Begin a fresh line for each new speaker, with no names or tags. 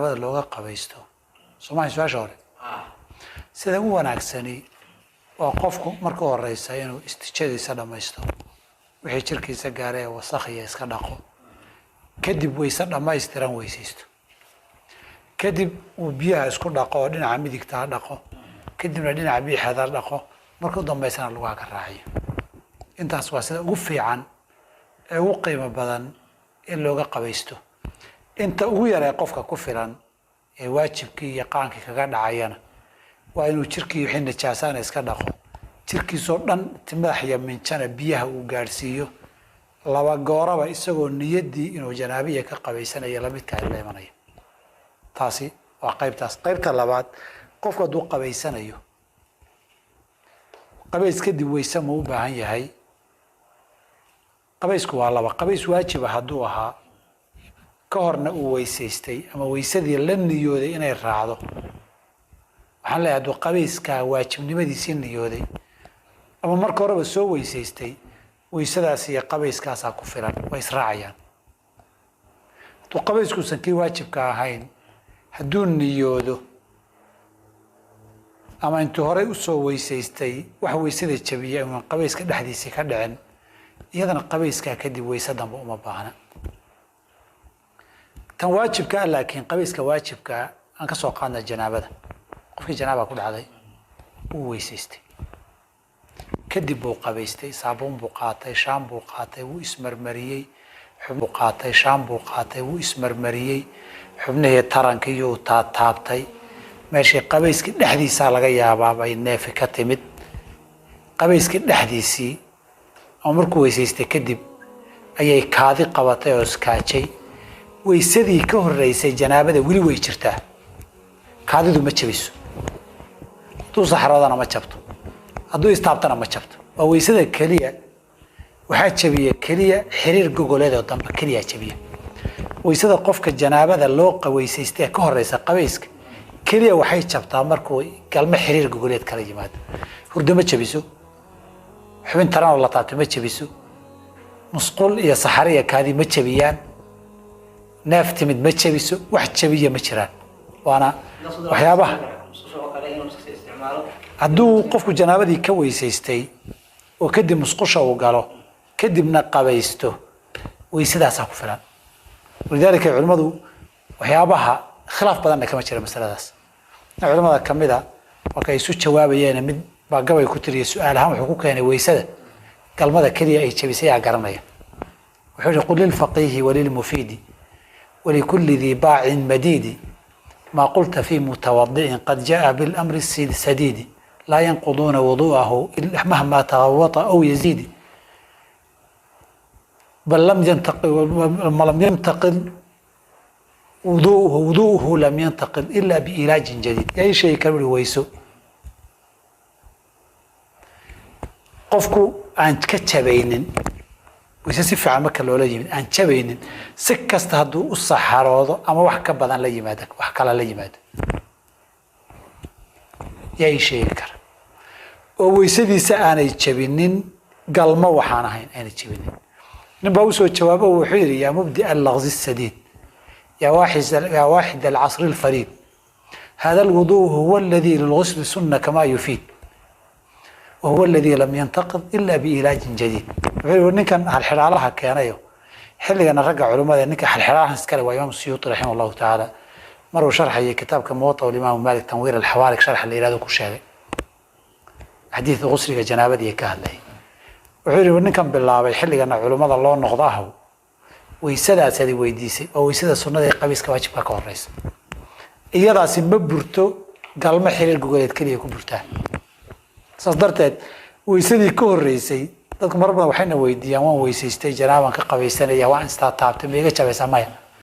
Looga qabaysto Soomaaliya, su-aasha hore, sida u wanaagsani waa qofku marka horeysa inuu istijadiisa dhammaysto, wixii jirkiisa gaaray ee wasakhiya iska dhaqo, kadib weyse dhammaystiran weysaysto, kadib uu biyaha isku dhaqo oo dhinaca midigta ha dhaqo, kadibna dhinaca bidixda ha dhaqo, marka u dambaysana lugaha ka raaciyo. Intaas waa sida ugu fiican ee ugu qiimo badan in looga qabaysto. Inta ugu yaree qofka ku filan ee waajibkii iyo qaankii kaga dhacayana waa inuu jirkii wixii najaasaana iska dhaqo, jirkiisoo dhan madax iyo minjana biyaha uu gaadhsiiyo laba gooraba, isagoo niyaddii inuu janaabiya ka qabaysanayo lamidkaa la imanaya. Taasi waa qaybtaas. Qaybta labaad, qofku hadduu qabaysanayo, qabays kadib weyse ma u baahan yahay? Qabaysku waa laba. Qabays waajiba hadduu ahaa, ka horna uu weysaystay ama weysadii la niyooday inay raacdo, waxaan leeyahay hadduu qabayskaa waajibnimadiisii niyooday ama marka horeba soo weysaystay, weysadaas iyo qabayskaasaa ku filan, way israacayaan. Hadduu qabayskuusan kii waajibka ahayn, hadduu niyoodo ama intuu horey usoo weysaystay wax weysada jabiya inuun qabayska dhexdiisii ka dhicin, iyadana qabayskaa kadib weyse dambe uma baahna. Tan waajibka ah laakiin, qabayska waajibkaa aan ka soo qaadna janaabada. Qofkii janaaba ku dhacday wuu weysaystay, kadib buu qabaystay, saabuun buu qaatay, shaan buu qaatay, wuu ismarmariyey, buu qaatay, shaan buu qaatay, wuu ismarmariyey, xubnihii tarankiiyuu taataabtay, meeshii qabayskii dhexdiisaa laga yaabaa bay neefi ka timid. Qabayskii dhexdiisii ama markuu weysaystay kadib ayay kaadi qabatay oo iskaajay. Weysadii ka horreysay janaabada weli way jirtaa. Kaadidu ma jabiso, hadduu saxroodana ma jabto, hadduu istaabtana ma jabto. Waa weysada keliya. Waxaa jabiya keliya xiriir gogoleed oo dambe keliyaa jabiya weysada. Qofka janaabada loo qaweysaystay ee ka horeysa qabayska keliya waxay jabtaa markuu galmo xiriir gogoleed kala yimaado. Hurdo ma jabiso, xubin taran oo la taabto ma jabiso, musqul iyo saxare iyo kaadi ma jabiyaan, neef timid ma jabiso, wax jabiya ma jiraan. Waana waxyaabaha hadduu qofku janaabadii ka weysaystay oo kadib musqusha uu galo, kadibna qabaysto, weysadaasaa ku filan. Walidaalika culimmadu waxyaabaha khilaaf badanna kama jira masaladaas. Culimada kamida waa kay isu jawaabayeen. Mid baa gabay ku tiriya, su-aal ahaan wuxuu ku keenay: weysada galmada keliya ay jabisay yaa garanaya? Wuxuu yihi: qul lilfaqiihi walilmufiidi walikulli dii baacin madiidi, maa qulta fi mutawadi'in qad jaa bilamri sadiidi, laa yanquduuna wudu'ahu mahma tagawata aw yaziidi, bal lam yantaqil wuduuhu, wuduuhu lam yantaqil ila biilaajin jadiid. Yaa ii sheegi kara uri weyso qofku aan ka jabaynin, weyse si fiican marka loola yimid aan jabaynin, si kasta hadduu u saxaroodo ama wax ka badan la yimaado, wax kala la yimaado? Yaa ii sheegi kara oo weysadiisa aanay jabinin galmo waxaan ahayn aanay jabinin? Nin baa usoo jawaabo, wuxuu yidhi: yaa mubdi allaqzi sadiid, yaa waaxid alcasri alfariid, hada alwuduu huwa aladii lilgusli sunna kamaa yufiid, wahuwa aladii lam yantaqid ila biilaajin jadiid. Wuxuu yihi ninkan halxidhaalaha keenayo xilligana ragga culimmada, ninka halxidhaalahan iskale waa Imaam Suyuuti raximah allahu tacaala, maruu sharxayay kitaabka Muwata Imaamu Malik, Tanwiir Alxawaalik sharxa la yihahdo, ku sheegay xadiidka gusliga janaabadii ka hadlayay. Wuxuu yihi ninkan bilaabay xilligana culimmada loo noqdo ahow, weysadaasaad weydiisay waa weysada sunnada ee qabiiska waajibka ka horeysa, iyadaasi ma burto, galmo xiriir gogoleed keliya ku burtaa. Saas darteed weysadii ka horreysay, dadku mar badan waxayna weydiiyaan: waan weysaystay, janaabaan ka qabaysanaya, waan istaataabtay, ma iga jabaysaa? Maya.